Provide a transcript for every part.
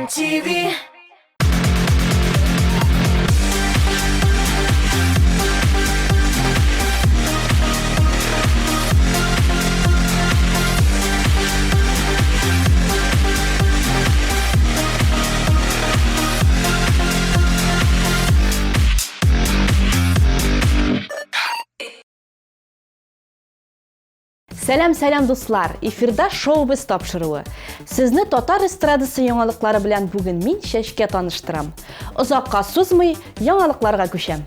MTV. Сәлам, сәлам, дуслар! Эфирда шоу-без тапшыруы. Сезне татар эстрадасы яңалыклары белән бүген мин Чәчкә таныштырам. Озакка сузмый, яңалыкларга күчәм.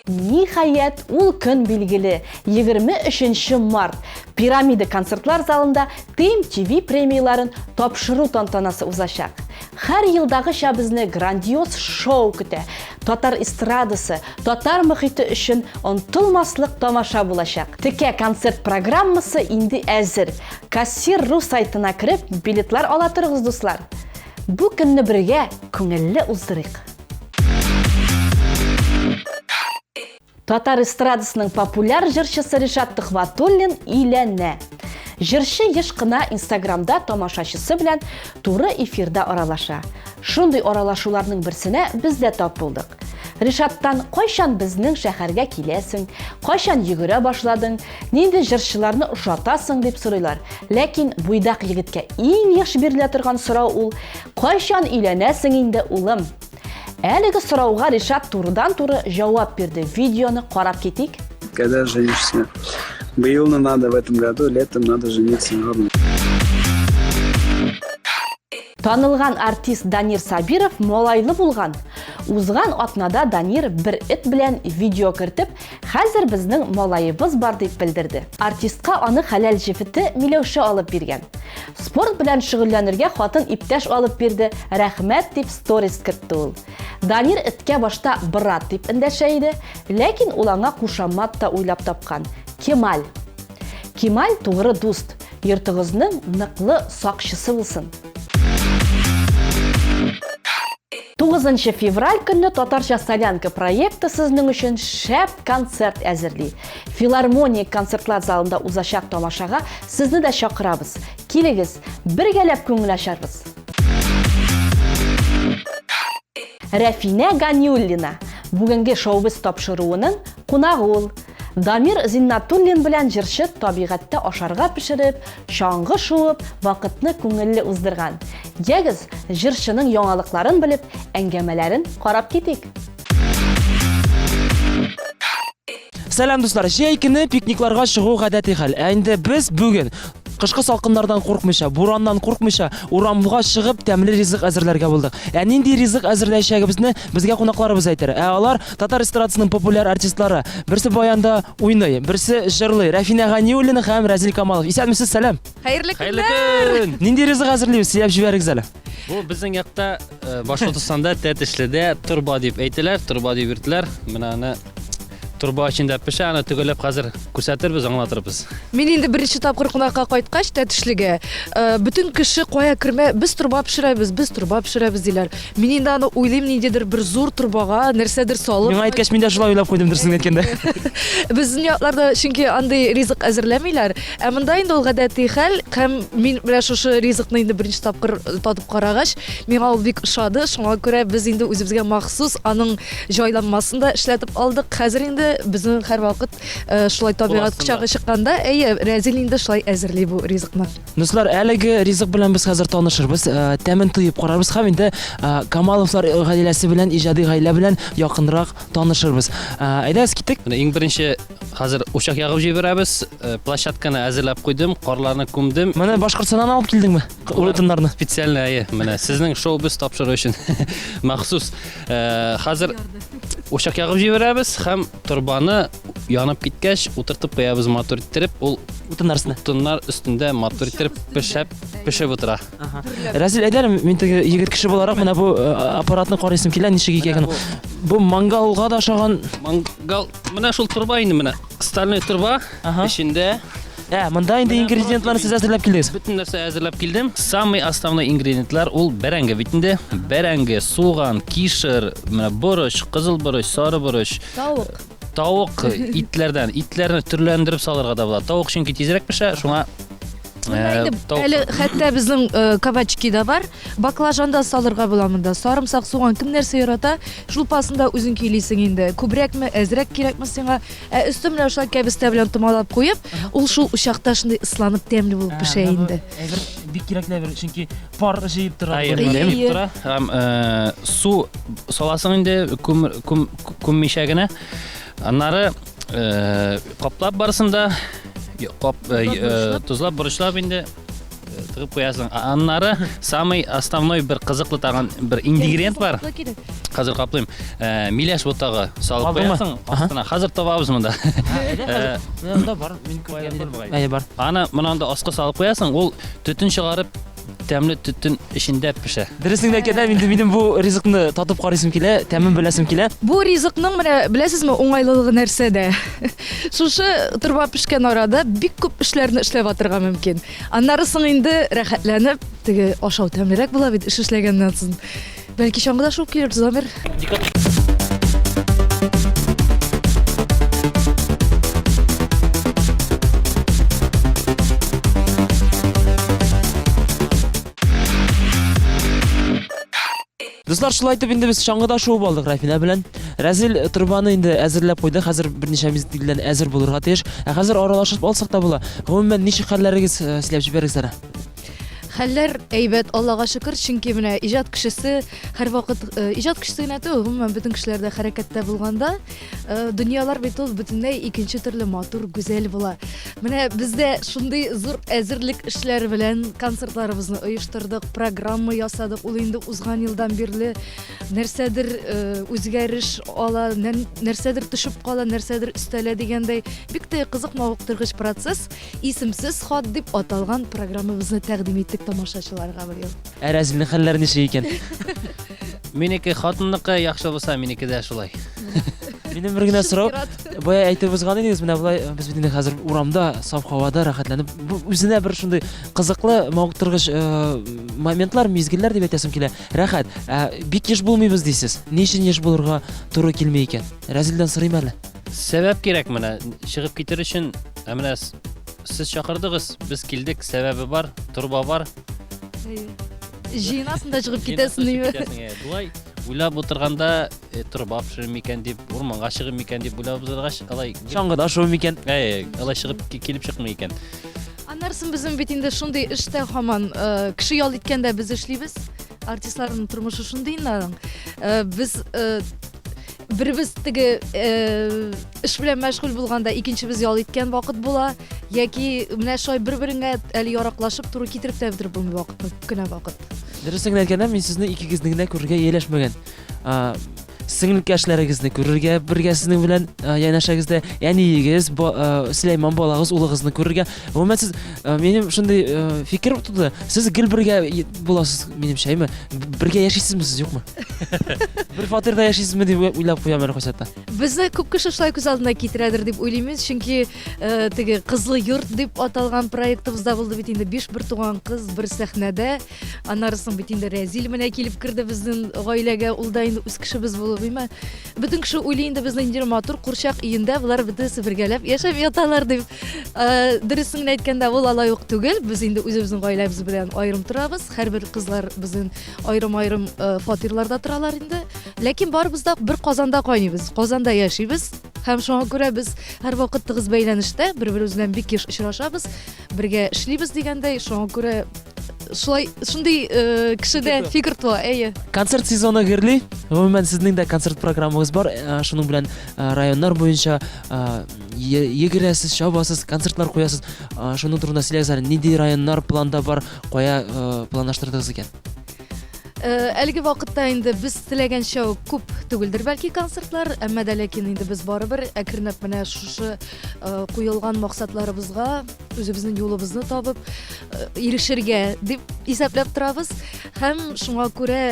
Ниһаять, ул көн билгеле. 23 март Пирамида концертлар залында ТМТВ премияләрен тапшыру тантанасы узачак. Һәр елдагыча безне грандиоз шоу көтә. Татар эстрадасы, татар мохите өчен онтылмаслык тамаша булачак. Текә концерт программасы инде әзер. Кассир.ру сайтына кереп, билетлар ала торыгыз, дуслар. Бу көнне бергә күңелле уздырыйк. Татар эстрадасының популяр җырчысы Ришат Төхвәтуллин өйләнә. Җырчы еш кына Инстаграмда тамашачысы белән туры эфирда аралаша. Шундый аралашуларның берсенә без дә тап булдык. Ришаттан кайчан безнең шәһәргә киләсең, кайчан йөгерә башладың, нинди җырчыларны ошатасың дип сорыйлар. Ләкин буйдак егеткә иң еш бирелә торган сорау ул, кайчан өйләнәсең инде, улым? Әлеге сорауга Ришат турыдан-туры җавап бирде. Видеоны карап китик. Когда женишься? Быел надо в этом году, летом надо жениться. Танылган артист Данир Сабиров малайлы булган. Узган атнада Данир бер эт белән видео кертеп, хәзер безнең малаебыз бар дип белдерде. Артистка аны хәләл җефете Миләүшә алып биргән. Спорт белән шөгыльләнергә хатын иптәш алып бирде, рәхмәт дип сторис кертте ул. Данир эткә башта брат дип эндәшә иде, ләкин ул аңа кушамат та уйлап тапкан, Кемаль. Кемаль тугры дуст, йортыгызның ныклы сакчысы булсын. 9 февраль көнне Татарча солянка проекты сезнең өчен шәп концерт әзерли. Филармония концертлар залында узачак тамашага сезне дә чакырабыз. Килегез, бергәләп күңел ачарбыз. Рәфинә Ганиуллина бүгенге шоубыз тапшыруының кунагы ул. Дамир Зиннатуллин белән җырчы табигатьтә ашарга пешереп, чаңгы шуып, вакытны күңелле уздырган. Ягез, җырчының яңалыкларын белеп, әңгәмәләрен карап китик. Сәлам, дуслар! Җәй көне пикникларга чыгу гадәти хәл. Ә инде без бүген кышкы салкыннардан куркмыйча, бураннан куркмыйча, урамга чыгып тәмле ризык әзерләргә булдык. Ә нинди ризык әзерләячәгебезне безгә кунакларыбыз әйтер. Ә алар татар эстрадасының популяр артистлары. Берсе баянда уйный, берсе җырлый. Рәфинә Ганиуллина һәм Рәзил Камалов. Исәнмесез, сәлам! Хәерле Хәерле көннәр! көн! Нинди ризык әзерлибез? Сөйләп җибәрегез әле. Бу безнең якта э, Башкортостанда Тәтешледә торба дип әйтәләр, торба дип йөртеләр. Менә аны торба эчендә пешә, аны төгәлләп хәзер күрсәтербез, аңлатырбыз. Мин инде беренче тапкыр кунакка кайткач Тәтешлегә, э, бөтен кеше кая кермә, без торба пешерәбез, без торба пешерәбез диләр. Мин инде аны уйлыйм, ниндидер бер зур торбага нәрсәдер салып. Миңа әйткәч, мин дә шулай уйлап куйдым, дөресен әйткәндә. Безнең якларда чөнки андый ризык әзерләмиләр. Ә монда инде ул гадәти хәл һәм мин менә шушы ризыкны инде беренче тапкыр татып карагач, миңа ул бик ошады. Шуңа күрә без инде үзебезгә махсус аның җайланмасын да эшләтеп алдык. Хәзер инде безнең һәрвакыт э, шулай табигать кочагы чыкканда, әйе, Рәзил инде шулай әзерли бу ризыкны. Дуслар, әлеге ризык белән без хәзер танышырбыз, э, тәмен тоеп карарбыз һәм инде э, Камаловлар гаиләсе белән, иҗади гаилә белән якынрак танышырбыз. Әйдәгез, киттек. Менә иң беренче хәзер учак ягып җибәрәбез. Площадканы әзерләп куйдым, карларны күмдем. Моны Башкортстаннан алып килдеңме? Утыннарны. Специально, әйе. Менә сезнең шоу-без тапшыру өчен махсус. Хәзер учак ягып җибәрәбез һәм торбаны янып киткәч утыртып куябыз матур иттереп. Ул утыннар өстенә. Утыннар өстендә матур иттереп пешеп, пешеп утыра. Рәзил, әйдә әле, мин теге егет кеше буларак менә бу э, аппаратны карыйсым килә, ничек икән. Бу мангалга да ошаган. Мангал, менә шул торба инде менә. Стальной торба эчендә. Ә, монда инде ингредиентларны сез әзерләп килдегез. Бөтен нәрсә әзерләп килдем. Самый основной ингредиентлар ул бәрәңге бит инде. Бәрәңге, суган, кишер, менә борыч, кызыл борыч, сары борыч. Тавык. Тавык итләрдән, итләрне төрләндереп салырга да була. Тавык чөнки тизрәк пешә, шуңа Монда инде әле хәтта безнең кабачки да бар. Баклажан да салырга була монда. Сарымсак, суган, кем нәрсә ярата, шулпасын да үзең көйлисең инде. Күбрәкме, әзрәк кирәкме сиңа? Ә өсте менә шулай кәбестә белән томалап куеп, ул шул учакта шундый ысланып тәмле булып пешә инде. Әйбер бик кирәкле әйбер, чөнки пар җыеп тора. Җыеп тора. Һәм су саласың инде күмер күммичә генә. Аннары каплап барысын да кап тозлап борычлап инде тыгып куясың. Аннары самый основной бер кызыклы тагын бер ингредиент бар. Хәзер каплыйм. Миләш ботагы салып куясың астына. Хәзер табабыз монда. Монда бар, мин күргән. Әйе, бар. Аны монда аска салып куясың, ул төтен чыгарып тәмле төтен эчендә пешә. Дөресен генә әйткәндә, инде минем бу ризыкны татып карыйсым килә, тәмен беләсем килә. Бу ризыкның менә беләсезме уңайлылыгы нәрсәдә? Шушы торба пешкән арада бик күп эшләрне эшләп атырга мөмкин. Аннары соң инде рәхәтләнеп, теге ашау тәмлерәк була бит эш эшләгәннән соң. Бәлки чаңгыда шуып килербез, Дамир. Дуслар, шулай итеп инде без чаңгыда шуып алдык Рафинә белән. Рәзил торбаны инде әзерләп куйды. Хәзер берничә мизгелдән әзер булырга тиеш. Ә хәзер аралашып алсак та була. Гомумән, ничек хәлләрегез, э, сөйләп җибәрегез әле. Хәлләр әйбәт, Аллага шөкер, чөнки менә иҗат кешесе һәрвакыт э, иҗат кешесе генә түгел, гомумән бөтен кешеләр дә хәрәкәттә булганда, э, дөньялар бит ул бөтенләй икенче төрле матур, гүзәл була. Менә без дә шундый зур әзерлек эшләре белән концертларыбызны оештырдык, программа ясадык. Ул инде узган елдан бирле нәрсәдер э, үзгәреш ала, нәрсәдер төшеп кала, нәрсәдер өстәлә дигәндәй, бик тә кызык, мавыктыргыч процесс. Исемсез хат дип аталган программабызны тәкъдим иттек тамашачыларга быел. Ә Рәзилнең хәлләре ничек икән? Минеке хатынныкы яхшы булса, минеке дә шулай. Минем бер генә сорау. Бая әйтеп узган идегез, менә болай э, без бит инде хәзер урамда, саф һавада рәхәтләнеп, бу үзенә бер шундый кызыклы, мавыктыргыч э, моментлар, мизгелләр дип әйтәсем килә. Рәхәт. Ә, бик еш булмыйбыз дисез. Ни өчен еш булырга туры килми икән? Рәзилдән сорыйм әле. Сәбәп кирәк менә чыгып китер өчен. Ә менә сез чакырдыгыз, без килдек, сәбәбе бар, торба бар. Җыенасың да чыгып китәсең, димме? Болай уйлап утырганда, э, торба пешерим микән дип, урманга чыгып микән дип уйлап утыргач, алай чаңгыда шуу микән? Әй, алай чыгып килеп чыкмый икән. Аннары соң безнең бит инде шундый эштә һаман э, кеше ял иткәндә без эшлибез. Артистларның тормышы шундый инде аның. Э, без беребез теге э, эш белән мәшгуль булганда икенчебез ял иткән вакыт була яки менә шулай бер-береңә әле яраклашып туры китереп тә бетереп булмый вакытны күп кенә вакыт. Дөресен генә әйткәндә, мин сезне икегезне генә күрергә ияләшмәгән. Сеңелкәшләрегезне күрергә бергә сезнең белән янәшәгездә, әниегез, Сөләйман балагыз, улыгызны күрергә. Гомумән, сез минем шундый фикер туды. Сез гел бергә буласыз, минемчә, әйме? Бергә яшисезме сез, юкмы? Бер фатирда яшисезме дип уйлап куям әле кайчакта. Безне күп кеше шулай күз алдына китерәдер дип уйлыйм мин, чөнки э, теге Кызлы йорт дип аталган проектыбызда булды бит инде биш бер туган кыз бер сәхнәдә. Аннары соң бит инде Рәзил менә килеп керде безнең гаиләгә, ул да инде үз кешебез булып, әйме? Бөтен кеше уйлый инде безнең инде матур курчак өендә болар бөтенесе бергәләп яшәп яталар дип. Э, дөресен генә әйткәндә, ул алай ук түгел. Без инде үзебезнең гаиләбез белән аерым торабыз. Һәрбер кызлар безнең аерым-аерым э, фатирларда торалар инде. Ләкин барыбыз да бер казанда кайныйбыз, Казанда яшибез. Һәм шуңа күрә без һәрвакыт тыгыз бәйләнештә, бер-беребез белән бик еш очрашабыз, бергә эшлибез дигәндәй, шуңа күрә шулай шундый э, кешедә фикер туа, әйе. Концерт сезоны гөрли. Гомумән, сезнең дә концерт программагыз бар. Э, шуның белән э, районнар буенча йөгерәсез, чабасыз, концертлар куясыз. Шуның турында сөйләгез әле. Нинди районнар планда бар, кая планлаштырдыгыз икән? Әлеге вакытта инде без теләгәнчә үк күп түгелдер бәлки концертлар, әмма дә ләкин инде без барыбер әкренләп менә шушы куелган максатларыбызга үзебезнең юлыбызны табып ирешергә дип исәпләп торабыз. Һәм шуңа күрә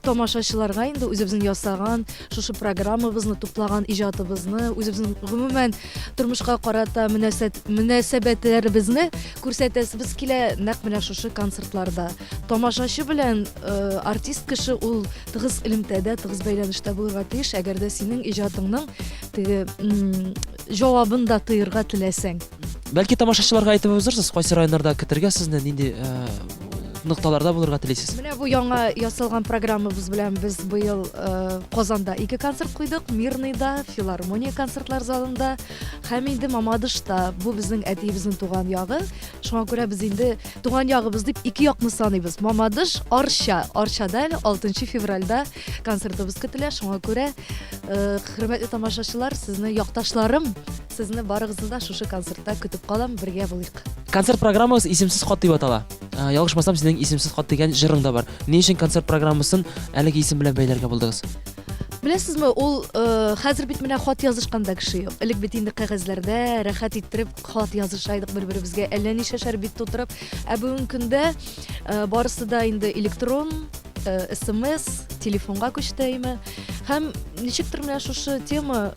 тамашачыларга инде үзебезнең ясаган шушы программабызны, туплаган иҗатыбызны, үзебезнең гомумән тормышка карата мөнәсәбәтләребезне күрсәтәсебез килә нәкъ менә шушы концертларда. Тамашачы белән э, артист кеше ул тыгыз элемтәдә, тыгыз бәйләнештә булырга тиеш, әгәр дә синең иҗатыңның теге җавабын да тоерга теләсәң. Бәлки тамашачыларга әйтеп узырсыз, кайсы районнарда көтергә сезне, нинди э, нокталарда булырга телисез? Менә бу яңа ясалган программабыз белән без быел э, Казанда ике концерт куйдык, Мирныйда, Филармония концертлар залында һәм инде Мамадышта. Бу безнең әтиебезнең туган ягы. Шуңа күрә без инде туган ягыбыз дип ике якны саныйбыз. Мамадыш, Арча. Арчада әле 6 февральдә концертыбыз көтелә. Шуңа күрә Э, хөрмәтле тамашачылар, сезне якташларым, сезне барыгызны да шушы концертта көтеп калам, бергә булыйк. Концерт программагыз Исемсез хат дип атала. Э, ялгышмасам, синең Исемсез хат дигән җырың да бар. Ни өчен концерт программасын әлеге исем белән бәйләргә булдыгыз? Беләсезме, ул э, хәзер бит менә хат язышкан да кеше юк. Элек бит инде кәгазьләрдә рәхәт иттереп хат языша идек бер-беребезгә, әллә ничәшәр бит тутырып. Ә бүгенге көндә э, барысы да инде электрон смс, телефонга күчте әйме. Һәм ничектер менә шушы тема,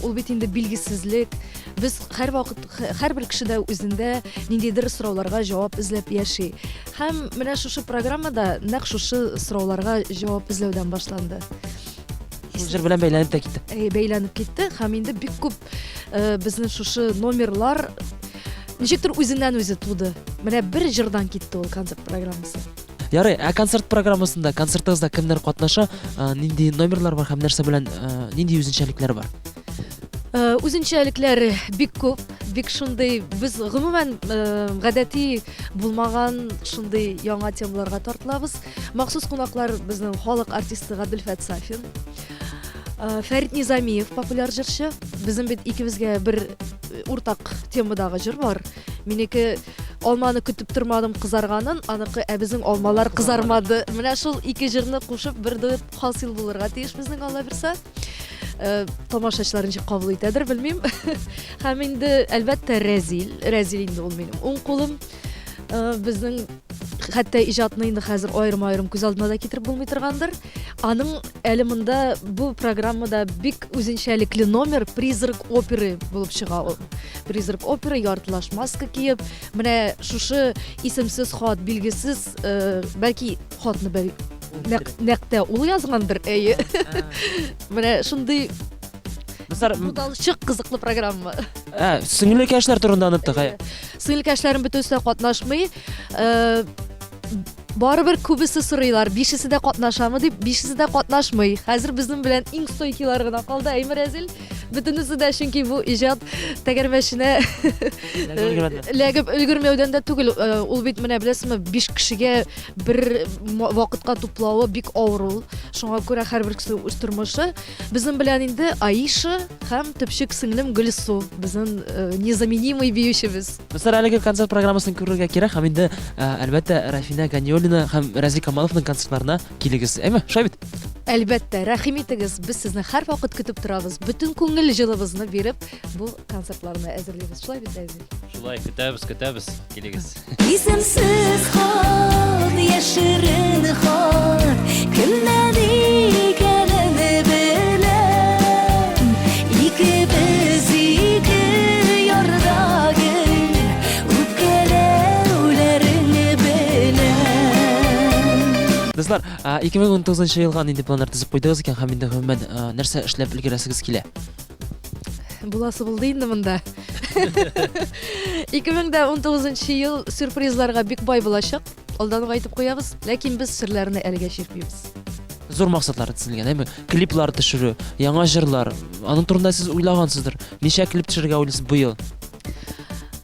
ул бит инде билгесезлек. Без һәрвакыт, һәрбер кеше дә үзендә ниндидер сорауларга җавап эзләп яши. Һәм менә шушы программада нәкъ шушы сорауларга җавап эзләүдән башланды. Шул җыр белән бәйләнеп тә китте. Әйе, бәйләнеп китте һәм инде бик күп безнең шушы номерлар ничектер үзеннән үзе туды. Менә бер җырдан китте ул концерт программасы. Ярый, ә концерт программасында, концертыгызда кемнәр катнаша, нинди номерлар бар һәм нәрсә белән, нинди үзенчәлекләр бар? Үзенчәлекләре бик күп, бик шундый, без гомумән гадәти булмаган шундый яңа темаларга тартылабыз. Махсус кунаклар безнең халык артисты Габделфәт Сафин, Фәрит Низамиев, популяр җырчы. Безнең бит икебезгә бер уртак темадагы җыр бар. Минеке Алманы көтеп тормадым кызарганын, аныкы ә безнең алмалар кызармады. Менә шул ике җырны кушып бер дуэт хасил булырга тиеш безнең Алла бирсә. Э, тамашачылар ничек кабул итәдер, белмим. Һәм инде әлбәттә Рәзил, Рәзил инде ул минем уң кулым. Э, безнең хәтта иҗатны инде хәзер аерым-аерым күз алдына да китереп булмый торгандыр. Аның әле монда бу программада бик үзенчәлекле номер призрак оперы булып чыга ул. Призрак оперы яртылаш маска киеп, менә шушы исемсез хат, билгесез, э, бәлки хатны бәл нәкъ нәкъ тә ул язгандыр, әйе. Менә шундый Дуслар, буталчык кызыклы программа. ә, сеңлекәшләр турында оныттык. Ә. Сеңелкәшләрем бөтенесе дә катнашмый. Э, барыбер күбесе сорыйлар, бишесе дә катнашамы дип, бишесе дә катнашмый. Хәзер безнең белән иң стойкилар гына калды, әйме Рәзил? Бөтенесе дә, чөнки бу иҗат тәгәрмәченә эләгеп өлгермәүдән дә түгел. Э, ул бит менә беләсезме, биш кешегә бер вакытка туплавы бик авыр ул. Шуңа күрә һәрбер кешенең үз тормышы. Безнең белән инде Аиша һәм төпчек сеңлем Гөлсу, безнең э, незаменимый биючебез. Дуслар, әлеге концерт программасын күрергә кирәк һәм инде, э, әлбәттә, Рафинә Ганиуллина һәм Рәзил Камаловның концертларына килегез. Әйме, шулай бит? Әлбәттә, рәхим итегез, без сезне һәрвакыт көтеп торабыз. Бөтен күңел җылыбызны биреп, бу концертларны әзерлибез. Шулай бит, Рәзил? Шулай, көтәбез, көтәбез. Килегез. Исемсез хат, яшерен хат, кемнән икәнен беләм. Икебез ике ярда гел, үпкәләүләрен беләм. Дуслар, 2019 елга нинди планнар төзеп куйдыгыз икән һәм инде гомумән нәрсә эшләп өлгерәсегез килә? Буласы булды инде монда. 2019 ел сюрпризларга бик бай булачак. Алдан ук әйтеп куябыз. Ләкин без серләрне әлегә чишмибез. Зур максатлар төзелгән, әйме? Клиплар төшерү, яңа җырлар. Аның турында сез уйлагансыздыр. Ничә клип төшерергә уйлыйсыз быел?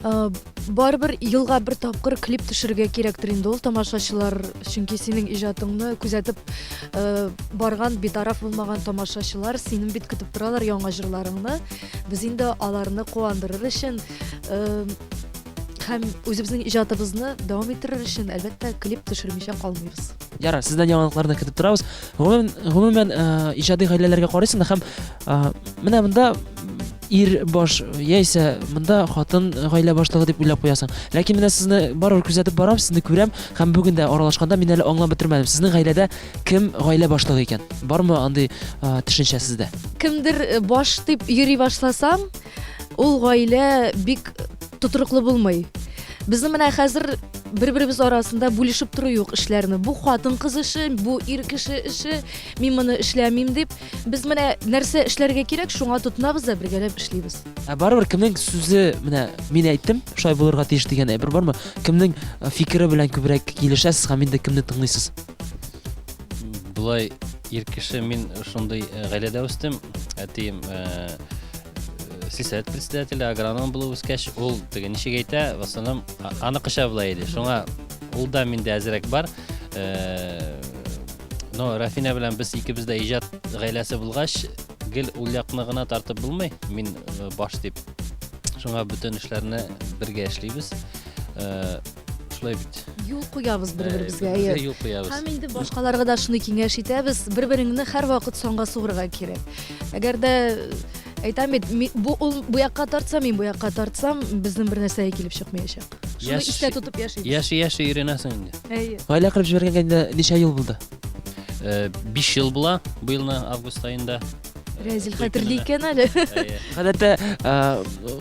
Э, барыбер елга бер тапкыр клип төшерергә кирәктер инде ул тамашачылар, чөнки синең иҗатыңны күзәтеп э, барган битараф булмаган тамашачылар синең бит көтеп торалар яңа җырларыңны. Без инде аларны куандырыр өчен э, һәм үзебезнең иҗатыбызны дәвам иттерер өчен, әлбәттә, клип төшермичә калмыйбыз. Ярар, сездән яңалыкларны көтеп торабыз. Гомумән, гомумән иҗади гаиләләргә карыйсың да һәм менә монда ир баш яисә монда хатын гаилә башлыгы дип уйлап куясың. Ләкин менә сезне барыбер күзәтеп барам, сезне күрәм һәм бүген дә аралашканда мин әле аңлап бетермәдем. Сезнең гаиләдә кем гаилә башлыгы икән? Бармы андый төшенчә сездә? Кемдер э, баш дип йөри башласаң, ул гаилә бик тотрыклы булмый. Безнең менә хәзер бер-беребез арасында бүлешеп тору юк эшләрне. Бу хатын-кыз эше, бу ир кеше эше, мин моны эшләмим дип. Без менә нәрсә эшләргә кирәк, шуңа тотынабыз да бергәләп эшлибез. Ә барыбер кемнең сүзе, менә мин әйттем, шулай булырга тиеш дигән әйбер бармы? Кемнең э, фикере белән күбрәк килешәсез һәм инде кемне тыңлыйсыз? Болай ир кеше мин шундый э, гаиләдә үстем. Әтием э, сельсовет председателе, агроном булып үскәч, ул теге ничек әйтә, в основном аныкыча була иде. Шуңа ул да миндә әзрәк бар. Э, но Рафина белән без икебез дә иҗат гаиләсе булгач, гел ул якны гына тартып булмый. Мин э, баш дип. Шуңа бөтен эшләрне бергә эшлибез. Э, шулай бит. Юл куябыз бер-беребезгә, әйе. Юл куябыз. Һәм инде башкаларга да шуны киңәш итәбез, бер-береңне һәрвакыт санга сугырга кирәк. Әгәр дә әйтәм бит, бу ул бу якка тартса, мин бу якка тартсам, безнең бер нәрсәгә килеп чыкмаячак. Шуны истә тотып яшибез. Яши яши өйрәнәсең инде. Әйе. Гаилә корып җибәргәнгә инде ничә ел булды? 5 ел була быелны август аенда. Рәзил хәтерли икән әле. Гадәттә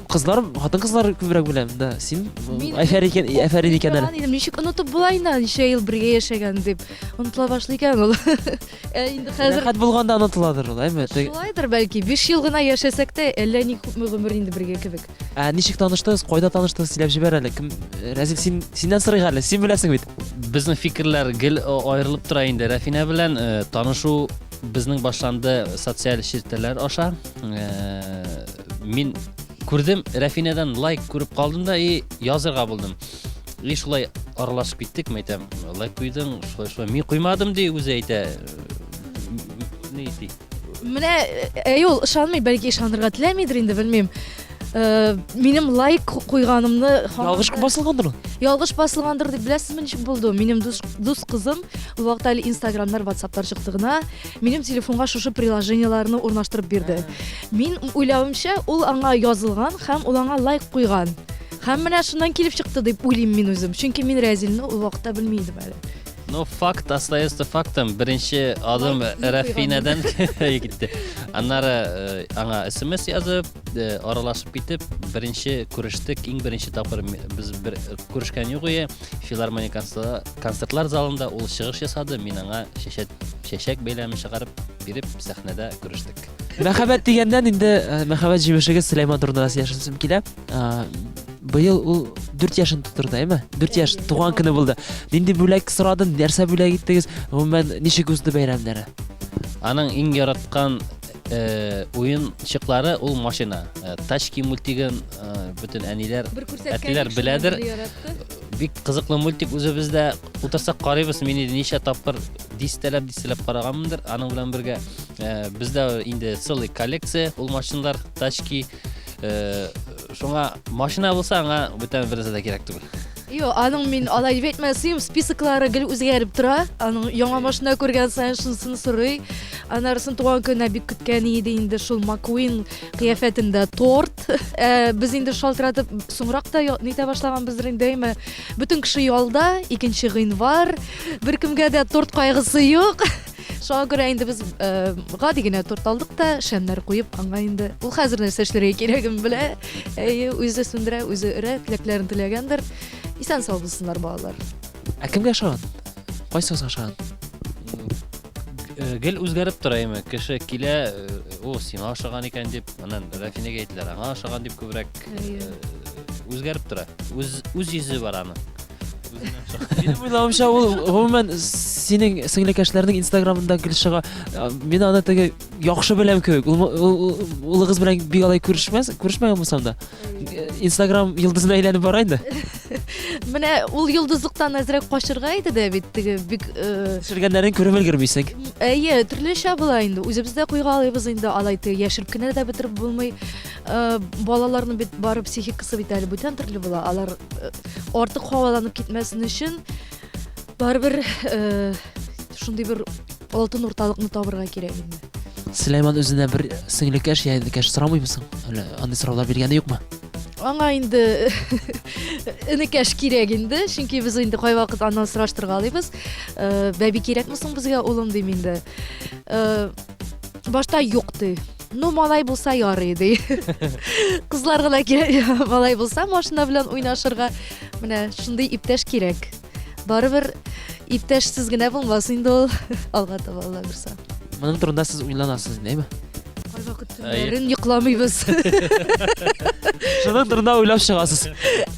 кызлар, хатын-кызлар күбрәк белә. Да, син әфәрин икән, әфәрин икән әле. Ничек онытып була инде, ничә ел бергә яшәгән дип. Онытыла башлый икән ул. Ә инде хәзер Рәхәт булганда онытыладыр ул, әйме? Шулайдыр бәлки. 5 ел гына яшәсәк тә, әллә ни күпме гомер инде бергә кебек. Ә ничек таныштыгыз? Кайда таныштыгыз? Сөйләп җибәр әле. Кем Рәзил, син синнән сорыйк әле. Син беләсең бит. Безнең фикерләр гел аерылып тора инде. Рәфинә белән танышу безнең башланды социаль челтәрләр аша. Мин күрдем, Рәфинәдән лайк күреп калдым да и язырга булдым. И шулай аралашып киттек, мен әйтәм, лайк куйдың, шулай шулай. Мин куймадым ди, үзе әйтә. Ни ди? Менә әй ул ышанмый, бәлки ышанырга теләмидер инде, белмим. Э, минем лайк куйганымны ялгыш басылгандыр ул. Ялгыш басылгандыр дип беләсезме ничек булды? Минем дус, дус кызым ул вакытта әле Инстаграмнар, Ватсаплар чыкты гына. Минем телефонга шушы приложениеләрне урнаштырып бирде. Мин уйлавымча, ул аңа язылган һәм ул аңа лайк куйган. Һәм менә шуннан килеп чыкты дип уйлыйм мин үзем. Чөнки мин Рәзилне ул вакытта белми идем әле. Ну, факт остается фактом. Беренче адым Рафинәдән китте. Аннары э, аңа смс язып, э, аралашып китеп, беренче күрештек. Иң беренче тапкыр без бер э, күрешкән юк ие. Филармония концертлар залында ул чыгыш ясады. Мин аңа чәчәк, чәчәк бәйләме чыгарып биреп, сәхнәдә күрештек. Мәхәббәт дигәннән инде мәхәббәт җимешегез Сөләйман турында да сөйләшәсем килә. Быел ул 4 яшен тутырды, әйме? 4 яшь туган көне булды. Нинди бүләк сорадың, нәрсә бүләк иттегез? Гомумән, ничек узды бәйрәмнәре? Аның иң яраткан э, уенчыклары ул машина. Э, Тачки мультигын э, бөтен әниләр, әтиләр беләдер. Бик кызыклы мультик үзебез дә утырсак карыйбыз. Мин инде ничә тапкыр дистәләп дистәләп караганмындыр. Аның белән бергә э, бездә инде целый коллекция ул машиналар, тачки. Э, шуңа машина булса, аңа бүтән бер нәрсә дә кирәк түгел. Юк, аның мин алай дип әйтмәсем, списоклары гел үзгәреп тора. Аның яңа машина күргән саен шунысын сорый. Анарысын туган көненә бик көткән иде инде шул Маккуин кыяфәтендә торт. Э, без инде шалтыратып соңрак та нитә башлаганбыздыр инде, әйме. Бөтен кеше ялда, 2 гыйнвар, беркемгә дә торт кайгысы юк. Шуңа күрә инде без э, гади генә торт алдык та, шәмнәр куеп, аңа инде ул хәзер нәрсә эшләргә кирәген белә. Әйе, үзе сүндерә, үзе өрә, теләкләрен теләгәндер. Исән сау булсыннар балалар. Ә кемгә ошаган? Кайсыгызга ошаган? Э, гел үзгәреп тора име. Кеше килә, э, о, сиңа ошаган икән дип, аннан Рафинәгә әйтәләр, аңа ошаган дип күбрәк э, үзгәреп тора. Үз үз йөзе бар аның. Минем уйлавымча, ул гомумән синең сеңлекәшләрнең Инстаграмында гел чыга. Мин аны теге яхшы беләм кебек. Улыгыз белән бик алай күрешмәс, күрешмәгән булсам да. Инстаграм йолдызына әйләнеп бара инде. Менә ул йолдызлыктан әзрәк качырга иде дә бит теге бик э, Төшергәннәрен күреп өлгермисең. Әйе, төрлечә була инде. Үзебез дә куйгалыйбыз инде, алай теге яшереп кенә дә бетереп булмый. Э, балаларның бит бары психикасы бит әле бүтән төрле була. Алар э, артык һаваланып китмәсен өчен барыбер э, шундый бер алтын урталыкны табырга кирәк инде. Сөләйман үзенә бер сеңлекәш я энекәш сорамыймы соң? Әллә андый сораулар биргәне юкмы? Аңа инде энекәш кирәк инде, чөнки без инде кайвакыт аннан сораштыргалыйбыз. Э, бәби кирәкме соң безгә, улым, дим инде. Э, башта юк ди. Ну, малай булса ярый ди. Кызлар гына кирәк, малай булса машина белән уйнашырга. Менә шундый иптәш кирәк. Барыбер иптәшсез генә булмас инде ул. Алга таба Алла бирса. Моның турында сез уйланасыз инде, әйме? Кайвакыт төннәрен йокламыйбыз. Шуның турында уйлап чыгасыз.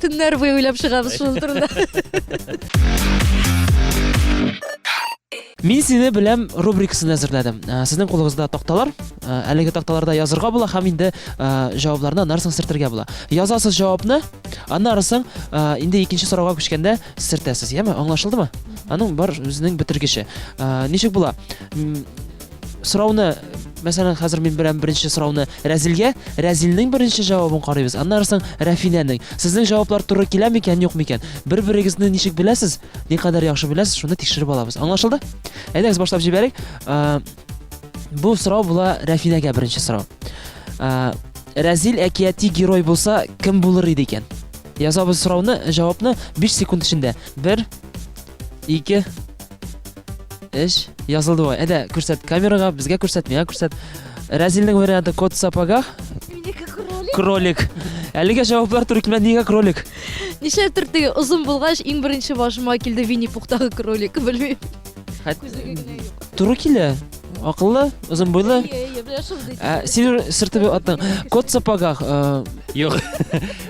Төннәр буе уйлап чыгабыз шуның турында. Мин сине беләм рубрикасын әзерләдем. Э, сезнең кулыгызда такталар. Э, әлеге такталарда язырга була һәм инде э, җавапларны аннары соң сөртергә була. Язасыз җавапны, аннары соң инде икенче сорауга күчкәндә сөртәсез, яме? Аңлашылдымы? Аның бар үзенең бетергече. Ничек була? Сорауны, мәсәлән, хәзер мин беләм беренче сорауны Рәзилгә, Рәзилнең беренче җавабын карыйбыз, аннары соң Рәфинәнең. Сезнең җаваплар туры килә микән, юк микән? Бер-берегезне ничек беләсез? Никадәр яхшы беләсез, шуны тикшереп алабыз. Аңлашылды? Әйдәгез башлап җибәрик. Бу сорау була Рәфинәгә беренче сорау. Рәзил әкияти герой булса, кем булыр иде икән? Язабыз сорауны, җавапны 5 секунд эчендә. 1 2 3 Язылды бугай. Әйдә, күрсәт камерага, безгә күрсәт, миңа күрсәт. Рәзилнең варианты кот в сапогах. Минеке кролик. Кролик. Әлегә җаваплар туры килмәде. Нигә кролик? Нишләптер теге озын булгач, иң беренче башыма килде Винни Пухтагы кролик, белмим. Күзлеге генә юк. Туры килә. Акыллы, озын буйлы. Әйе, әйе, менә шундый. Ә, син сырты аттың. Кот в сапогах. Э, Юк.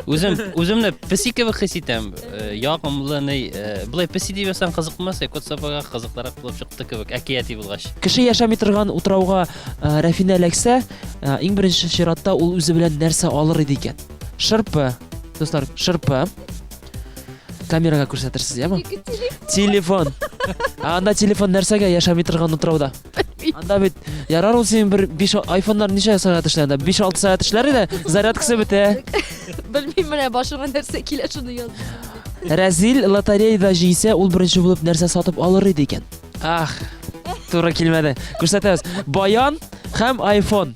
Үзем үземне песи кебек хис итәм. Э, ягымлы, ни, э, болай песи дип язсаң кызык булмас, кот в сапогах кызыклырак булып чыкты кебек, әкияти булгач. Кеше яшәми торган утрауга Рәфинә эләксә, иң беренче чиратта ул үзе белән нәрсә алыр иде икән? Шырпы. Дуслар, шырпы. Камерага күрсәтерсез, яме? Телефон. Ә анда телефон нәрсәгә яшәми торган утрауда? Анда бит ярар ул синең бер 5 айфоннар ничә сәгать эшләр анда? 5-6 сәгать эшләр иде, зарядкасы бетә. Белмим, менә башыма нәрсә килә, шуны яз. Рәзил лотереяда җиңсә, ул беренче булып нәрсә сатып алыр иде икән? Ах, туры килмәде. Күрсәтәбез. Баян һәм iPhone.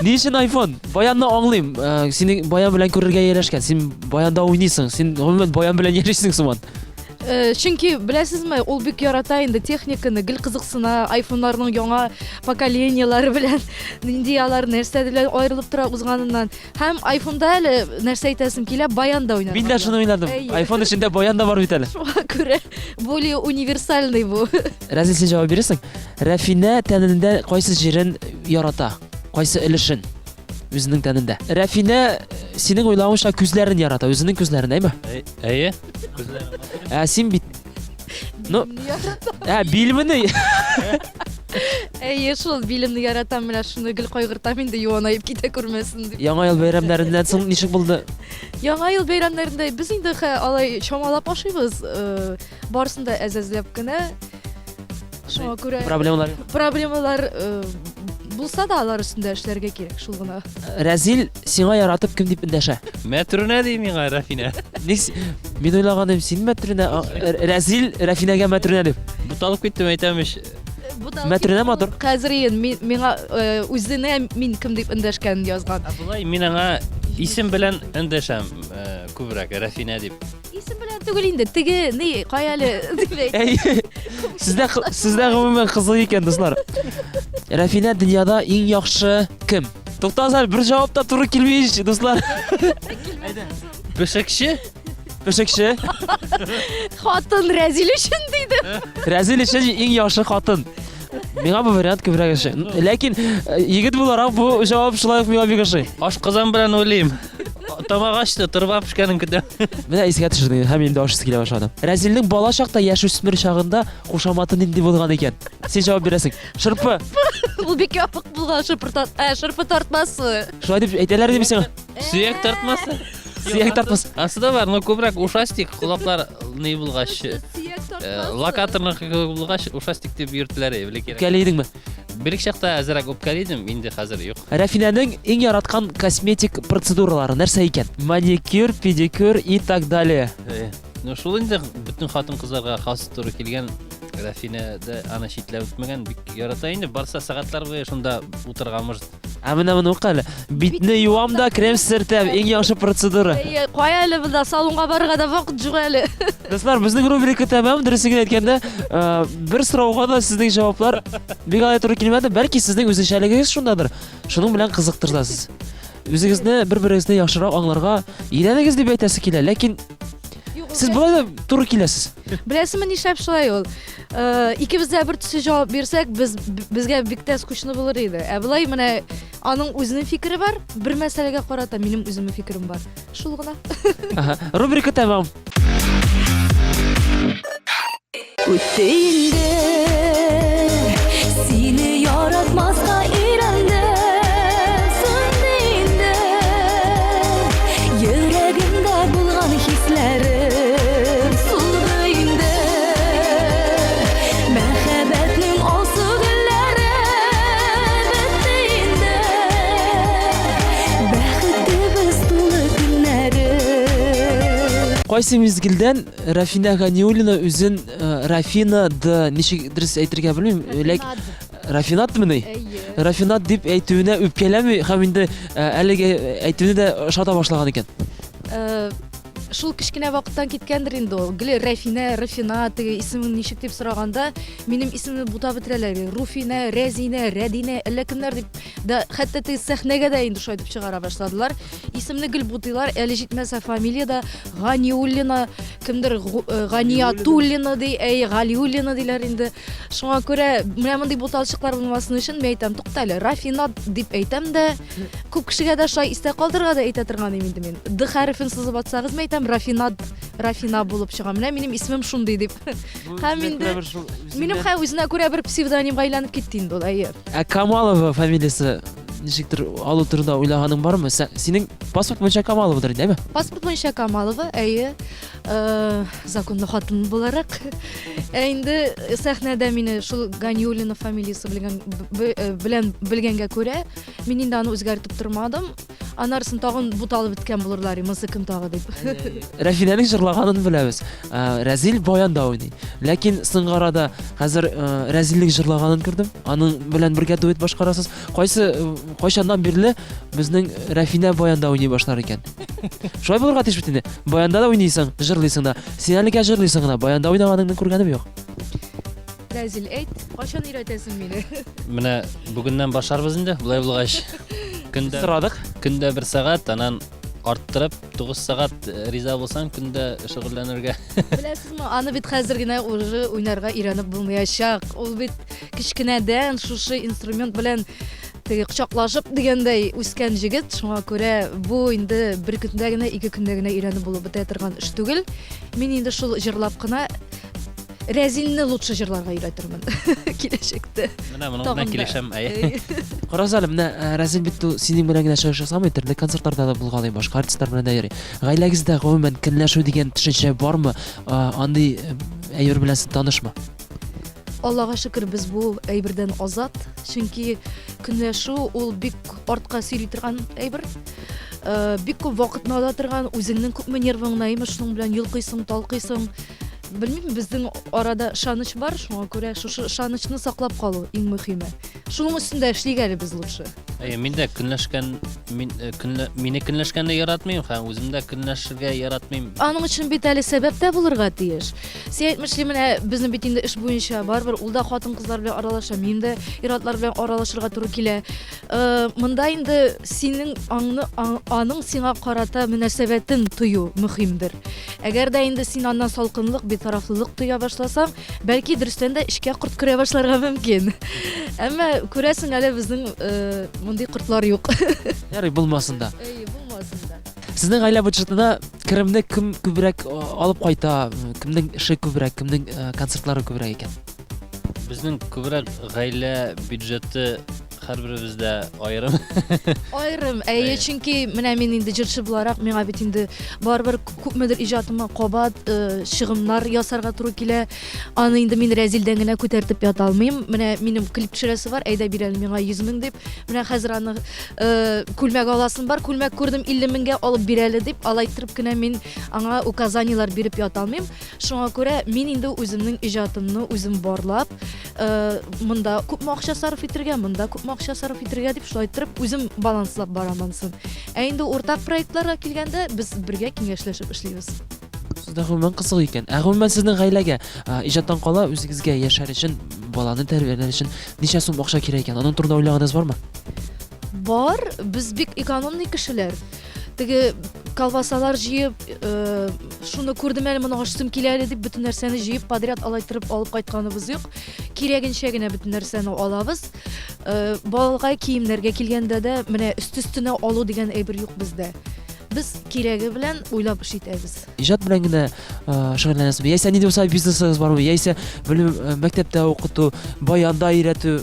Ни өчен iPhone? Баянны аңлыйм. Э, сине баян белән күрергә ияләшкән. Син баянда уйныйсың. Син гомумән баян белән яшисең сыман. Э, чөнки беләсезме, ул бик ярата инде техниканы, гел кызыксына айфоннарның яңа поколениеләре белән, нинди алар нәрсә белән аерылып тора узганыннан. Һәм айфонда әле нәрсә әйтәсем килә, баян да уйнарга. Мин дә шуны уйладым. Айфон эчендә баян да бар бит әле. Шуңа күрә более универсальный бу. Рәзил, син җавап бирерсең. Рәфинә тәнендә кайсы җирен ярата? Кайсы өлешен? Үзенең тәнендә. Рәфинә синең уйлавыңча күзләрен ярата, үзенең күзләрен, әйме? Әйе. Күзләрен. Ә син бит Ну, ә билмени? Әйе, шул билемне яратам, менә шуны гел кайгыртам инде, юанаеп китә күрмәсен дип. Яңа ел бәйрәмнәреннән соң ничек булды? Яңа ел бәйрәмнәрендә без инде алай чамалап ашыйбыз, э, барысын да әз-әзләп кенә. Шуңа күрә проблемалар проблемалар э, булса да алар өстендә эшләргә кирәк, шул гына. Рәзил сиңа яратып кем дип эндәшә? Мәтрүнә ди миңа Рәфинә. Ник мин уйлаган идем, син Мәтрүнә, Рәзил Рәфинәгә Мәтрүнә дип. Буталып киттем әйтәм ич. Мәтрүнә матур. Хәзер ен миңа э, үзенә мин кем дип эндәшкәнен язган. Ә болай мин аңа исем белән эндәшәм э, күбрәк Рәфинә дип. Исем белән түгел инде, теге ни, кая әле дип әйт. Сездә сездә гомумән кызык икән, дуслар. Рәфинә дөньяда иң яхшы кем? Туктагыз әле, бер җавап та туры килми ич, дуслар. Пешекче? Пешекче. Хатын Рәзил өчен диде. Рәзил өчен иң яхшы хатын. Миңа бу вариант күбрәк ошый. Ләкин э, егет буларак бу җавап шулай ук миңа бик ошый. Ашказан белән уйлыйм. Тамак ачты, торба пешкәнен көтәм. Менә искә төшердең һәм инде ашыйсы килә башлады. Рәзилнең бала чакта яшүсмер чагында кушаматы нинди булган икән? Син җавап бирәсең. Шырпы. Ул бик ябык булган шырпы тарт, ә, шырпы тартмасы. Шулай дип әйтәләр идеме сиңа? Сөяк тартмасы. Сөяк тартмасы. Ансы да бар, но күбрәк ушастик, колаклар ни булгач. Сөяк э, тартмасы. Локаторныкы кебек булгач, ушастик дип йөртеләр иде, бile кирәк. Үпкәли идеңме? Бер чакта әзрәк үпкәли идем, инде хәзер юк. Рәфинәнең иң яраткан косметик процедуралары нәрсә икән? Маникюр, педикюр и так далее. Э, ну шул инде бөтен хатын-кызларга хас туры килгән Рәфинә дә аны читләп үтмәгән, бик ярата инде, барса сәгатьләр буе шунда утырырга может. Ә менә моны укы әле. Битне юам да крем сөртәм. Иң яхшы процедура. Әйе, кая әле монда салонга барырга да вакыт юк әле. Дуслар, безнең рубрика тәмам. Дөресен генә әйткәндә, э, бер сорауга да сезнең җаваплар бик алай туры килмәде. Бәлки сезнең үзенчәлегегез шундадыр. Шуның белән кызыктырасыз. Үзегезне бер-берегезне яхшырак аңларга өйрәнегез дип әйтәсе килә, ләкин сез болай да туры киләсез. Беләсеңме, нишләп шулай ул? Э, икебез дә бер төсле җавап бирсәк, без безгә бик тә скучно булыр иде. Ә болай менә аның үзенең фикере бар, бер мәсьәләгә карата минем үземнең фикерем бар. Шул гына. Ага. Рубрика тәмам. Үтте инде, сине яратмаска өйрәндем. Сүнде инде йөрәгемдә булган хисләрем, сулды инде мәхәббәтнең алсу гөлләре, бетте инде бәхетебез тулы көннәре. Кайсы мизгелдән Рафина Ганиуллина үзен э, Рафина д ничек дөрес әйтергә белмим. Ләк Рафинатмыни? Рафинат дип әйтүенә үпкәләми һәм инде э, әлеге әйтүне дә ошата башлаган икән. Э, шул кечкенә вакыттан киткәндер инде ул. Гел Рәфинә, Рафина теге исемең ничек дип сораганда, минем исемне бутап бетерәләр. Руфинә, Рәзинә, Рәдинә, әллә кемнәр дип да хәтта теге сәхнәгә дә инде шулай дип чыгара башладылар. Исемне гел бутыйлар, әле җитмәсә фамилия дә Ганиуллина, кемдер э, Ганиятуллина ди, әй, Галиуллина диләр инде. Шуңа күрә менә мондый буталчыклар булмасын өчен мин әйтәм, тукта әле, Рафинат дип әйтәм дә, күп кешегә дә шулай истә калдырырга да әйтә торган идем инде мин. Д хәрефен сызып атсагыз, мин әйтәм, Рафинат, Рафина булып чыга. Менә минем исемем шундый дип. Һәм инде минем хәй үзенә күрә бер псевдонимга әйләнеп китте инде ул, әйе. Ә Камалова фамилиясе ничектер алу турында уйлаганың бармы? Синең паспорт буенча Камаловадыр инде, әйме? Паспорт буенча Камалова, әйе. Э, законлы хатын буларак. Ә инде сәхнәдә мине шул Ганиуллина фамилиясе белгән э, белән белгәнгә күрә, мин инде аны үзгәртеп тормадым. Анарысын тагын буталып беткән булырлар, монысы кем тагы дип. Рәфинәнең җырлаганын беләбез. Э, Рәзил баянда уйный. Ләкин соңгы арада хәзер Рәзилнең җырлаганын күрдем. Аның белән бергә дуэт башкарасыз. Кайсы кайчаннан бирле безнең Рәфинә баянда уйный башлар икән? Шулай булырга тиеш бит инде. Баянда да уйныйсың, җырлыйсың да. Син әлегә җырлыйсың гына, баянда уйнаганыңны күргәнем юк. Рәзил, әйт, кайчан өйрәтәсең мине? Менә бүгеннән башларбыз инде, болай булгач. Көндә Сорадык. Көндә бер сәгать, анан арттырып 9 сәгать э, риза булсаң, көндә шөгыльләнергә. Беләсезме, аны бит хәзер генә уже уйнарга өйрәнеп булмаячак. Ул бит кечкенәдән шушы инструмент белән теге кочаклашып дигәндәй үскән җегет. Шуңа күрә бу инде бер көндә генә, ике көндә генә өйрәнеп булып бетә торган эш түгел. Мин инде шул җырлап кына Рәзилне лучше җырларга өйрәтермен киләчәктә. Менә моның белән килешәм. Әйе. Карагыз әле, менә э, Рәзил бит ул синең белән генә чыгыш ясамый, төрле концертларда да булгалый, башка артистлар белән дә йөри. Гаиләгездә гомумән көнләшү дигән төшенчә бармы? Э, андый э, әйбер белән син танышмы? Аллага шөкер, без бу әйбердән азат, чөнки көнләшү ул бик артка сөйри торган әйбер. Э, бик күп вакытны ала торган, үзеңнең күпме нервыңны, әйме шуның белән йолкыйсың, талкыйсың. Белмим, безнең арада ышаныч бар, шуңа күрә шушы ышанычны саклап калу иң мөһиме. Шуның өстендә эшлик әле без лучше. Әйе, мин дә көнләшкән, мин э, көнлә, мине көнләшкәнне яратмыйм һәм үзем дә көнләшергә яратмыйм. Аның өчен бит әле сәбәп тә булырга тиеш. Син әйтмешли, менә безнең бит инде эш буенча барыбер ул да хатын-кызлар белән аралаша, мин дә ир-атлар белән аралашырга туры килә. Э, монда инде синең аңны, аның сиңа карата мөнәсәбәтен тою мөһимдер. Әгәр дә инде син аннан салкынлык, битарафлылык тоя башласаң, бәлки дөрестән дә эчкә корт керә башларга мөмкин. Әмма күрәсең әле безнең э, мондый кортлар юк. Ярый, булмасын да. Әйе, булмасын да. Сезнең гаилә бюджетына керемне кем күбрәк э, алып кайта, кемнең эше күбрәк, кемнең концертлары күбрәк икән? Безнең күбрәк гаилә бюджеты һәрберебездә аерым. Аерым, әйе, чөнки менә мин инде җырчы буларак, миңа бит инде барыбер күпмедер иҗатыма кабат э, чыгымнар ясарга туры килә. Аны инде мин Рәзилдән генә күтәртеп ята алмыйм. Менә минем клип төшерәсе бар, әйдә бир әле миңа 100 мең дип. Менә хәзер аны э, күлмәк аласым бар, күлмәк күрдем 50 меңгә алып бир әле дип, алай иттереп кенә мин аңа указаниеләр биреп ята алмыйм. Шуңа күрә мин инде үземнең иҗатымны үзем барлап, э, монда күпме акча сарыф итергә, монда күпме акча сарыф итергә дип шулай иттереп үзем баланслап барам анысын. Ә инде уртак проектларга килгәндә без бергә киңәшләшеп эшлибез. Сездә гомумән кызык икән. Ә гомумән сезнең гаиләгә иҗаттан кала үзегезгә яшәр өчен, баланы тәрбияләр өчен ничә сум акча кирәк икән? Аның турында уйлаганыгыз бармы? Бар, без бик экономный кешеләр. Теге колбасалар җыеп, э, шуны күрдем әле, моны ачтым килә әле дип бөтен нәрсәне җыеп подряд алай торып алып кайтканыбыз юк. Кирәгенчә генә бөтен нәрсәне алабыз. Э, балага киемнәргә килгәндә дә менә өсте-өстенә алу дигән әйбер юк бездә. Без кирәге белән уйлап эш итәбез. Иҗат белән генә э, шөгыльләнәсезме? Яисә нинди булса бизнесыгыз бармы? Яисә белмим, э, мәктәптә укыту, баянда өйрәтү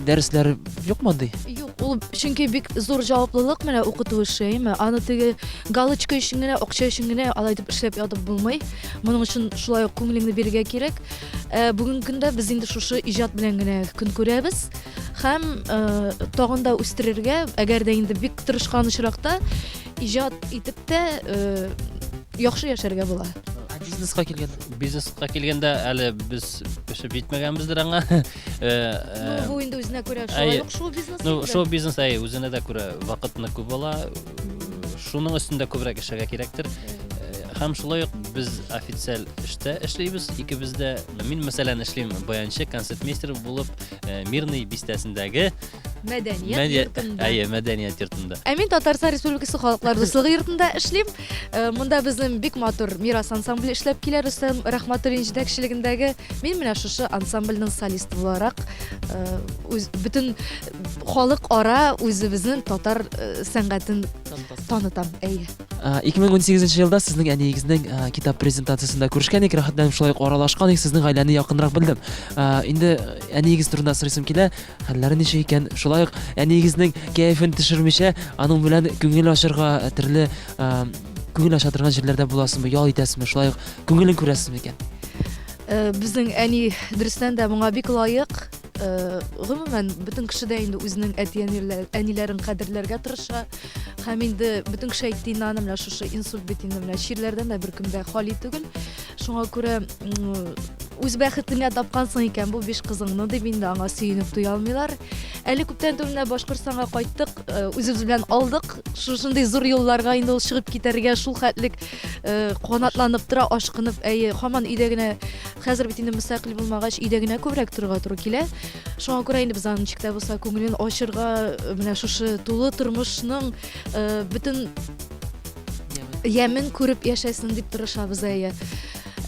дәресләре юкмы андый? Юк, ул чөнки бик зур җаваплылык менә укыту эше, әйме? Аны теге галочка өчен генә, акча өчен генә алай итеп эшләп ятып булмый. Моның өчен шулай ук күңелеңне бирергә кирәк. Ә, бүгенге көндә без инде шушы иҗат белән генә көн күрәбез һәм э, тагын да үстерергә, әгәр дә инде бик тырышкан очракта иҗат итеп тә э, яхшы яшәргә була. Ә бизнеска килгәндә? Бизнеска килгәндә әле без пешеп җитмәгәнбездер аңа. Э, Ну, э, бу инде үзенә күрә шулай әйе. ук шоу-бизнес. Ну, инде. шоу-бизнес әйе, үзенә дә күрә вакытны күп ала. Шуның өстендә күбрәк эшләргә кирәктер. Э, Һәм шулай ук без официаль эштә эшлибез, икебез дә. Мин, мәсәлән, эшлим баянчы, концертмейстер булып, э, Мирный бистәсендәге Мәдәният йортында. Әйе, мәдәният йортында. Ә мин Татарстан Республикасы Халыклар дуслыгы йортында эшлим. Э, Монда безнең бик матур Мирас ансамбле эшләп килә, Рөстәм Рәхмәтуллин җитәкчелегендәге. Мин менә шушы ансамбльнең солисты буларак, э, үз бөтен халык ара үзебезнең татар э, сәнгатен танытам. Әйе. 2018 елда сезнең әниегезнең китап презентациясендә күрешкән идек, рәхәтләнеп шулай ук аралашкан идек, сезнең гаиләне якынрак белдем. Инде әниегез турында сорыйсым килә, хәлләре ничек икән? Шулай ук әниегезнең кәефен төшермичә, аның белән күңел ачырга төрле күңел ача торган җирләрдә буласызмы, ял итәсезме, шулай ук күңелен күрәсезме икән? Э, безнең әни дөрестән дә моңа бик лаек. Э, гомумән, бөтен кеше дә инде үзенең әти-әниләрен кадерләргә тырыша. Һәм инде бөтен кеше әйтте инде аны менә шушы инсульт бит инде менә чирләрдән дә беркем дә хали түгел. Шуңа күрә үз бәхетеңә тапкансың икән бу биш кызыңны дип инде аңа сөенеп туя алмыйлар. Әле күптән түгел менә Башкортстанга кайттык, э, үзебез белән алдык. Шушындый зур юлларга инде ул чыгып китәргә шул хәтлек э, канатланып тора, ашкынып, әйе, һаман өйдә генә хәзер бит инде мөстәкыйль булмагач, өйдә генә күбрәк торырга туры килә. Шуңа күрә инде без аның ничек тә булса күңелен ачырга, э, менә шушы тулы тормышның э, бөтен ямен күреп яшәсен дип тырышабыз әйе.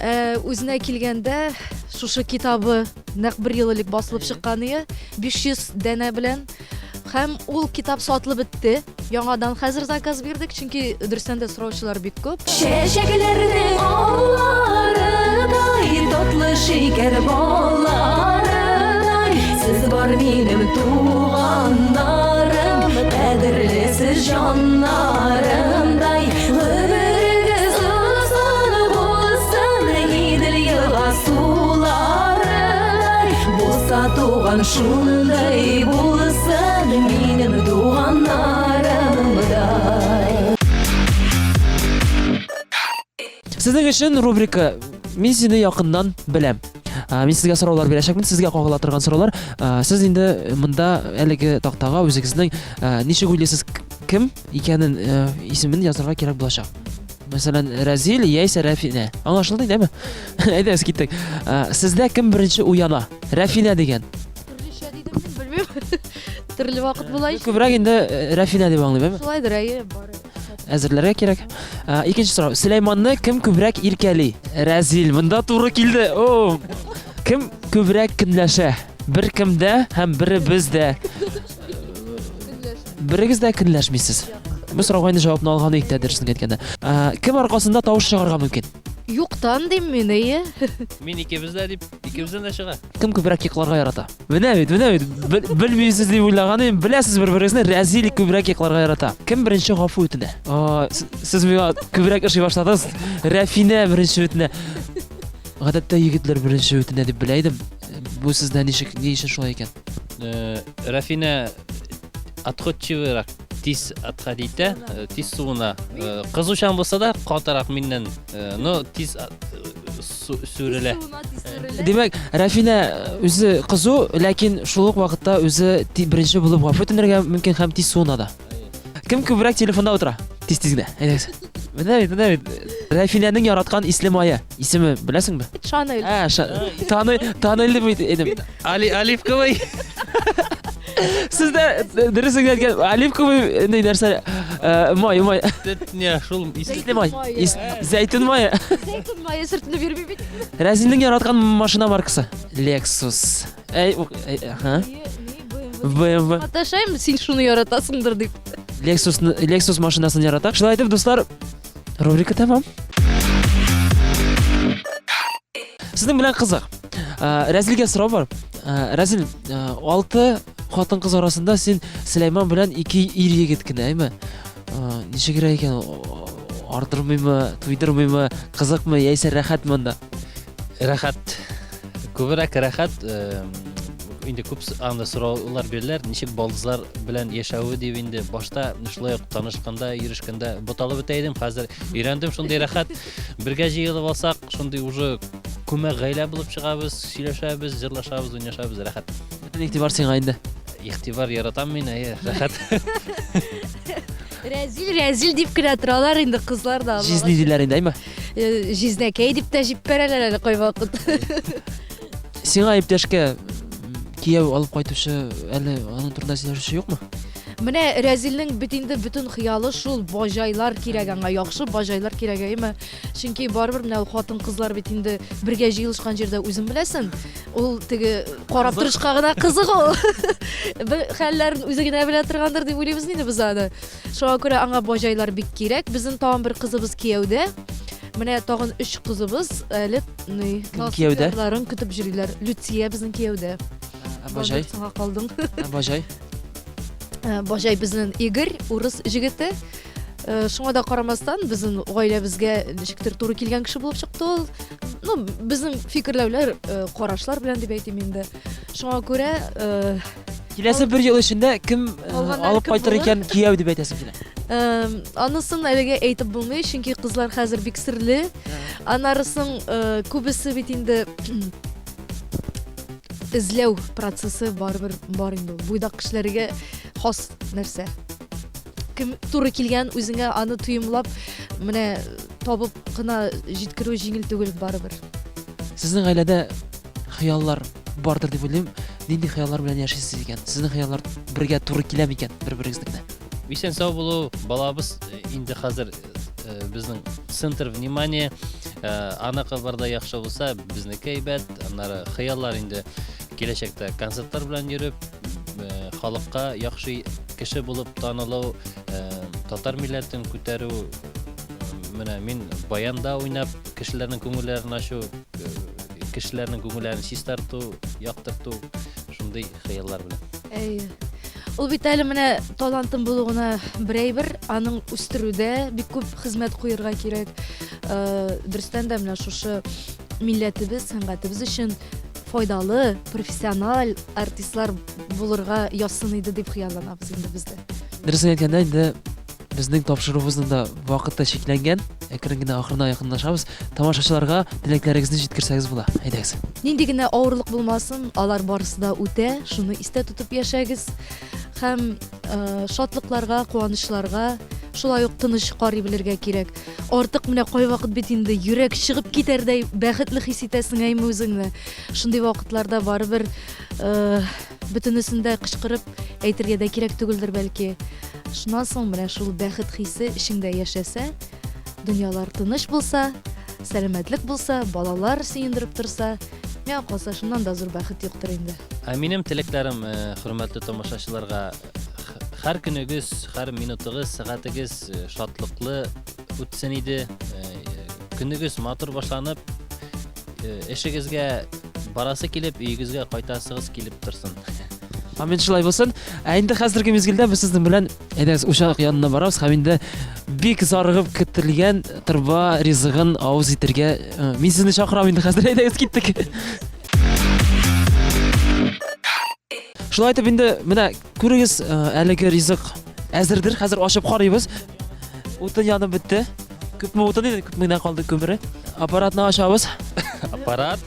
Э, үзенә килгәндә, шушы китабы нәкъ бер ел элек басылып чыккан ие, 500 данә белән. Һәм ул китап сатылып бетте. Яңадан хәзер заказ бирдек, чөнки дөрестән дә сораучылар бик күп. Чәчәкләрнең алларыдай, татлы шикәр балларыдай, сез бар минем туганнарым, кадерлесез җаннарымдай. Гомерегез озын булсын, Идел елга суларыдай, булса туган шундый булсын минем туганнарымдай. Сезнең өчен рубрика Мин сине якыннан беләм. Мин сезгә сораулар бирәчәкмен, сезгә кагыла торган сораулар. Сез инде монда әлеге тактага үзегезнең ничек уйлыйсыз кем икәнен исемен язарга кирәк булачак. Мәсәлән, Рәзил яисә Рәфинә. Аңлашылды, әйдәме? Әйдәгез киттек. Сездә кем беренче уяна? Рәфинә дигән. Төрлечә дидем мин, белмим. Төрле вакыт була ич. Күбрәк инде Рәфинә дип аңлыйм, әйме? Шулайдыр, әйе, бары. Әзерләргә кирәк. Икенче сорау. Сөләйманны кем күбрәк иркәли? Рәзил, монда туры килде. О! Кем күбрәк көнләшә? Бер кемдә һәм беребез дә. Берегез дә көнләшмисез. Бу сорауга инде җавапны алган идек тә, дөресен әйткәндә. Кем аркасында тавыш чыгарга мөмкин? Юктан дим мин, әйе. Мин икебез дә дип, икебездән дә чыга. Кем күбрәк йокларга ярата? Менә бит, менә бит. Белмисез дип уйлаган идем. Беләсез бер-берегезне. Рәзил күбрәк йокларга ярата. Кем беренче гафу үтенә? Сез миңа күбрәк ошый башладыгыз. Рәфинә беренче үтенә. Гадәттә егетләр беренче үтенә дип белә идем. Бу сездә ничек, ни өчен шулай икән? Э, Рәфинә отходчивыйрак, тиз отходить итә, э, тиз суына. Э, кызучан булса да, катырак миннән, но тиз сүрелә. Димәк, Рәфинә үзе кызу, ләкин шул ук вакытта үзе беренче булып гафу үтенергә мөмкин һәм тиз суына да. Кем күбрәк телефонда утыра? Тиз-тиз генә. Әйдәгез. Менә бит, менә бит. Рәфинәнең яраткан исле мае. Исеме беләсеңме? Шанель. Ә, таный, таный дип әйтеп. Али, оливковый. Сездә дөресен әйткән оливковый ни нәрсә май, май. Не, шул Зәйтүн май. Зәйтүн мае. Зәйтүн мае сөртенеп йөрми бит. Рәзилнең яраткан машина маркасы. Lexus. Әй, ага. BMW. Маташайм, син шуны яратасыңдыр дип. Lexus Lexus машинасын ярата. Шулай итеп, дуслар, рубрика тәмам. Сезнең белән кызык. Рәзилгә сорау бар. Рәзил, алты хатын-кыз арасында син Сөләйман белән ике ир егет кенә, әйме? Ничегрәк икән? Ардырмыймы, туйдырмыймы, кызыкмы, яисә рәхәтме анда? Рәхәт. Күбрәк рәхәт. Инде күп анда сораулар бирәләр, ничек балдызлар белән яшәве дип инде башта шулай ук танышканда, йөрешкәндә буталып бетә идем, хәзер өйрәндем, шундый рәхәт. Бергә җыелып алсак, шундый уже күмәк гаилә булып чыгабыз, сөйләшәбез, җырлашабыз, уйнашабыз, рәхәт. Бөтен игътибар сиңа инде. Игътибар яратам мин, әйе, рәхәт. Рәзил, рәзил дип кенә торалар инде кызлар да. Җизни диләр инде, әйме? Э, җизнәкәй дип тә җиппәрәләр әле кайвакыт. Сиңа иптәшкә кияү алып кайтучы әле аның турында сөйләшүче юкмы? Менә Рәзилнең бит инде бөтен хыялы шул баҗайлар кирәк аңа, яхшы баҗайлар кирәк, әйеме? Чөнки барыбер менә ул хатын-кызлар бит инде бергә җыелышкан җирдә үзең беләсең, ул теге карап торышка гына кызык ул. Бер хәлләрен үзе генә белә торгандыр дип уйлыйбыз инде без аны. Шуңа күрә аңа баҗайлар бик кирәк. Безнең тагын бер кызыбыз кияүдә. Менә тагын өч кызыбыз әле ни, кияүдә? насыйпларын көтеп йөриләр. Люция безнең кияүдә. Ә баҗай? Соңга калдың. Ә баҗай? Э, бажай безнең Игорь, урыс җегете. Э, шуңа да карамастан, безнең гаиләбезгә ничектер туры килгән кеше булып чыкты ул. Ну, безнең фикерләүләр, э, карашлар белән дип әйтим инде. Шуңа күрә Киләсе бер ел эчендә кем алып кайтыр икән кияү дип әйтәсең килә? Анысын әлегә әйтеп булмый, чөнки кызлар хәзер бик серле. Анарысын күбесе бит инде эзләү процессы барыбер бар инде ул. Буйдак кешеләргә хас нәрсә. Кем туры килгән үзеңә аны тоемлап, менә табып кына җиткерү җиңел түгел барыбер. Сезнең гаиләдә хыяллар бардыр дип уйлыйм. Нинди хыяллар белән яшисез икән? Сезнең хыяллар бергә туры килә микән бер-берегезнекенә? Исән сау булу, балабыз э, инде хәзер э, безнең центр внимания. Э, аныкы барда яхшы булса, безнеке әйбәт. Аннары хыяллар инде киләчәктә концертлар белән йөреп, халыкка яхшы кеше булып танылу, татар милләтен күтәрү. Менә мин баянда уйнап, кешеләрнең күңелләрен ачу, кешеләрнең күңелләрен чистарту, яктырту, шундый хыяллар белән. Әйе. Ул бит әле менә талантым булу гына бер әйбер, аның үстерүдә бик күп хезмәт куерга кирәк. Э, дөрестән дә менә шушы милләтебез, сәнгатебез өчен файдалы, профессиональ артистлар булырга язсын иде дип хыялланабыз инде без дә. Дөресен әйткәндә, инде Безнең тапшыруыбызның да вакыты чикләнгән. Әкрен генә ахырына якынлашабыз. Тамашачыларга теләкләрегезне җиткерсәгез була. Әйдәгез. Нинди генә авырлык булмасын, алар барысы да үтә. Шуны истә тотып яшәгез. Һәм э, шатлыкларга, куанычларга шулай ук тыныч карый белергә кирәк. Артык менә кайвакыт бит инде йөрәк чыгып китәрдәй бәхетле хис итәсең әйме үзеңне. Шундый вакытларда барыбер э, бөтенесен дә кычкырып әйтергә дә кирәк түгелдер бәлки. Шуннан соң менә шул бәхет хисе эчеңдә яшәсә, дөньялар тыныч булса, сәламәтлек булса, балалар сөендереп торса, миңа калса шуннан да зур бәхет юктыр инде. Ә минем теләкләрем, э, хөрмәтле тамашачыларга, һәр көнегез, һәр минутыгыз, сәгатегез э, шатлыклы үтсен иде. Э, көнегез матур башланып, эшегезгә барасы килеп, өегезгә кайтасыгыз килеп торсын. Амин шулай булсын. Ә инде хәзерге мизгелдә без сезнең белән әйдәгез учак янына барабыз һәм инде бик зарыгып көтелгән торба ризыгын авыз итәргә э, мин сезне чакырам инде хәзер әйдәгез киттек. Шулай итеп инде менә күрегез э, әлеге ризык әзердер. Хәзер ачып карыйбыз. Утын янып бетте. Күпме утын иде, күпме генә калды күмере. Аппаратны ачабыз. Аппарат.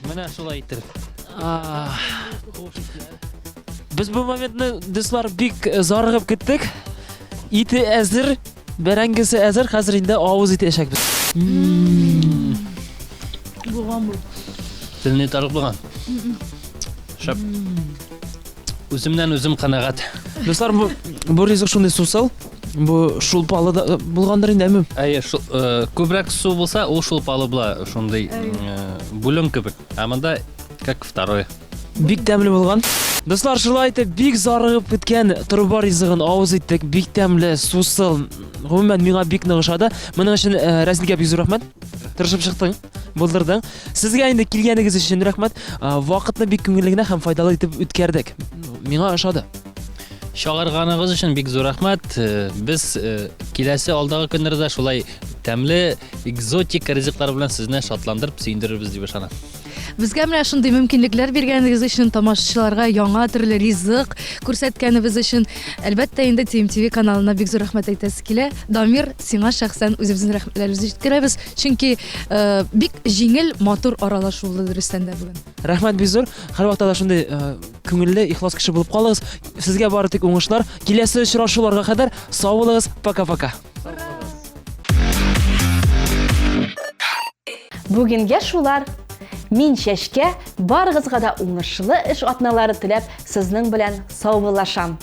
Менә шулай итеп. Без бу моментны, дуслар, бик э, зарыгып көттек. Ите әзер, бәрәңгесе әзер, хәзер инде авыз итәчәкбез. Булган бу. Телне тарык булган. Шәп. Үземнән үзем канәгать. Дуслар, бу бу ризык шундый сусыл. Бу шулпалы да э, булгандыр инде, әме? Әйе, шул, э, күбрәк су булса, ул шулпалы була, шундый э, бульон кебек. Ә монда как второй. Бик тәмле булган. Дуслар, шулай итеп бик зарыгып көткән торба ризыгын авыз иттек. Бик тәмле, сусыл. Гомумән, миңа бик нык ошады. Моның өчен э, Рәзилгә бик зур рәхмәт. Тырышып чыктың, булдырдың. Сезгә инде килгәнегез өчен рәхмәт. Вакытны бик күңелле генә һәм файдалы итеп үткәрдек. Миңа ошады. Чагырганыгыз өчен бик зур рәхмәт. Э, без э, киләсе алдагы көннәрдә шулай тәмле экзотик ризыклар белән сезне шатландырып, сөендерербез дип ышанам. Безгә менә шундый мөмкинлекләр биргәнегез өчен, тамашачыларга яңа төрле ризык күрсәткәнебез өчен, әлбәттә инде TMTV каналына бик зур рәхмәт әйтәсе килә. Дамир, сиңа шәхсән үзебезнең рәхмәтләребезне җиткерәбез, чөнки э, бик җиңел, матур аралашу булды дөрестән дә бүген. Рәхмәт бик зур. Һәрвакытта да шундый э, күңелле, ихлас кеше булып калыгыз. Сезгә бары тик уңышлар. Киләсе очрашуларга кадәр сау булыгыз. Пока-пока. Бүгенгә шулар. Мин Чәчкә, барыгызга да уңышлы эш атналары теләп, сезнең белән саубуллашам.